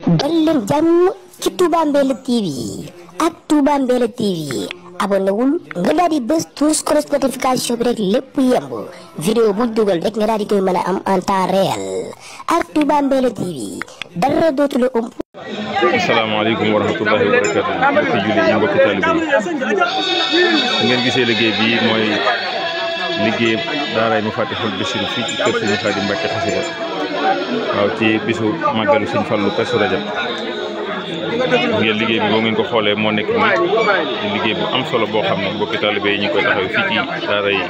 dal leen jàmm ci Touba Mbella TV ak Touba Mbella TV abonné wul nga daal di bës tous notification bi rek lépp yemb vidéo bu dugal rek nga daal di koy mën a am en temps réel ak Touba Mbella TV dara dootu la ëmp. asalaamaaleykum wa rahmatullahi wa barakatuh mbokki julli yi mbokki taalibe yi su ngeen gisee liggéey bi mooy liggéey daaray Mafatihul Bichri fii ci kër Sëriñ Xaadim Mbàkke Xasida waaw ci bisu màggalu Sëriñ Fallu Kazu Rajab ngeen liggéey bi boo ngeen ko xoolee moo nekk nii liggéey bu am solo boo xam ne mbokki taalibe yi ñu koy taxaw fii ci daara yi.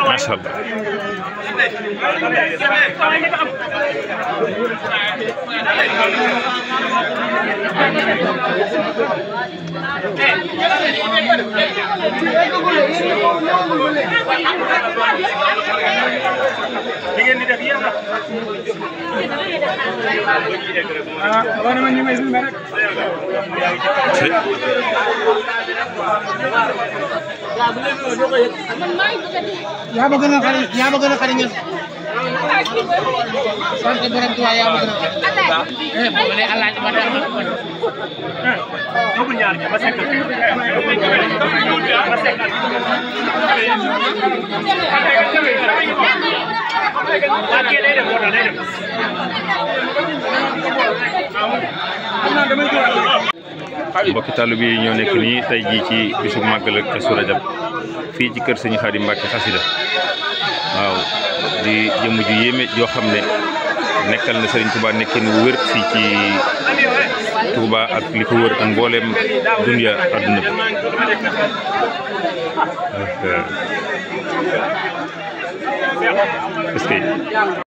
Masya Allah. yaa ma gën a xari yaa ma gën a xari ngeen sant borom Tuubaa yaa ma gën a xari bo ne Allah ma dal ko ñaar ba sekk mbokki taalibe yi ñoo nekk nii tey jii ci bisu màggal Kazu Rajab fii ci kër Sëriñ Xaadim Mbàkke Xasida waaw di jëmm ju yéeme joo xam ne nekkal na Sëriñ Touba nekkin wu wér fii ci Touba ak li ko wër ak mbooleem dunya àdduna bi est-ce que